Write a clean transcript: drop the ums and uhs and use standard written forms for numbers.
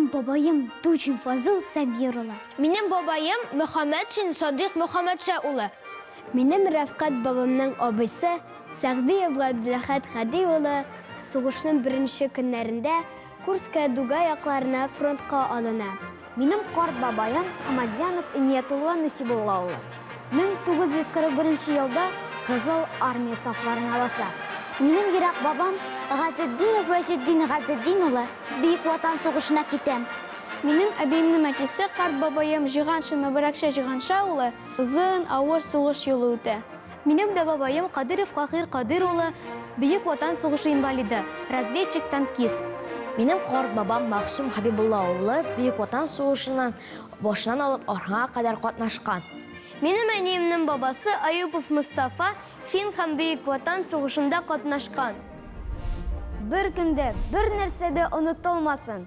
Минем бабаем Тучин Фазыл Сабир улы. Минем бабаем Мөхәммәтшин Садыйк Мөхәммәтша улы. Минем Рәфкать бабамның абыйсы Сәгъдиев Габделәхәт Һади улы сугышның беренче көннәрендә Курская дуга якларына фронтка алына. Минем карт бабаем Хамадзянов Иниятулла Насибулла улы 1941 елда Кызыл Армия сафларына баса. Минем ерак бабам Газетдинов Вәҗетдин Газетдин улы Бөек Ватан сугышына китә. Минем әбиемнең әтисе, карт бабаем Җиһаншин Мөбарәкша Җиһанша улы озын, авыр сугыш юлы үтә. Минем дә бабаем Кадыйров Каһир Кадыйр улы Бөек Ватан сугышы инвалиды, разведчик-танкист. Минем карт бабам Мәгъсүм Хәбибулла улы Бөек Ватан сугышына башыннан алып ахырына кадәр катнашкан. Минем әниемнең бабасы Аюпов Мостафа Фин һәм Бөек Ватан сугышында катнашкан. Беркем дә, бернәрсә дә онытылмасын!